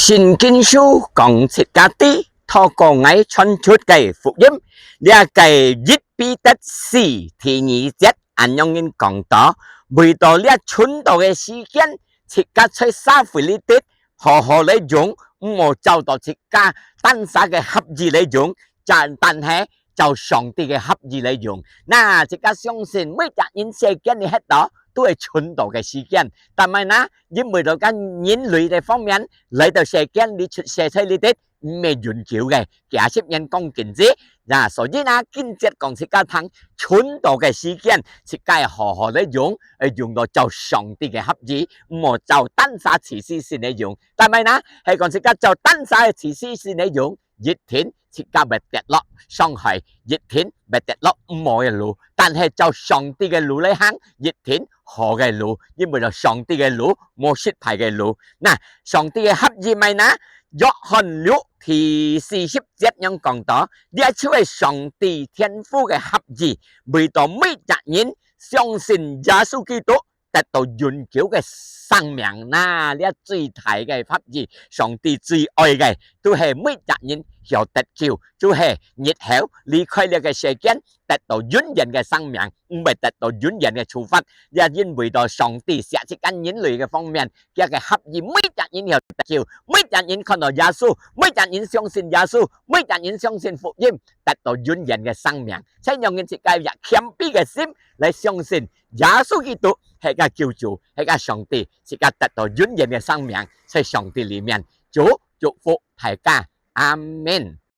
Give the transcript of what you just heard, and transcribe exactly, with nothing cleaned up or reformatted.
聖經書講自家知，透過𠊎傳出个福音。這个一彼得四第二節恁樣人講到，為到這賰到个時間，自家在社會裡底好好來用，毋好照到自家單儕个合意來用，但但係照上帝个合意來用。那自家相信每隻人世間裡歇到，都係賰到个時間。但係呢，因為到个人類个方面，來到世間裡出世在裡底，毋係永久个，幾十年講緊止。那所以呢，經節講自家聽，賰到个時間，自家愛好好來用，愛用到照上帝个合意，毋好照單儕自私心來用。但係呢，係講自家照單儕个自私心來用，一定自家會跌落傷害，一定會跌落毋好个路。但係照上帝个路來行，一定好个路，因為到上帝个路無失敗个路。那上帝个合意麼个呢？約翰六第四十節樣講到，這就係上帝天父个合意，為到每隻人相信耶穌基督，得到永久个生命。那這最大个合意，上帝最愛个，都係每隻人曉得救，就係日後離開這个世間，得到永遠个生命，毋會得到永遠个處罰。也因為到上帝惜自家人類个方面，佢个合意每隻人曉得救，每隻人看到耶穌，每隻人相信耶穌，每隻人相信福音，得到永遠个生命。所以讓人自家有謙卑个心來相信耶穌基督係个救主，係个上帝，自家得到永遠个生命，在上帝裡面。主祝福大家，阿門。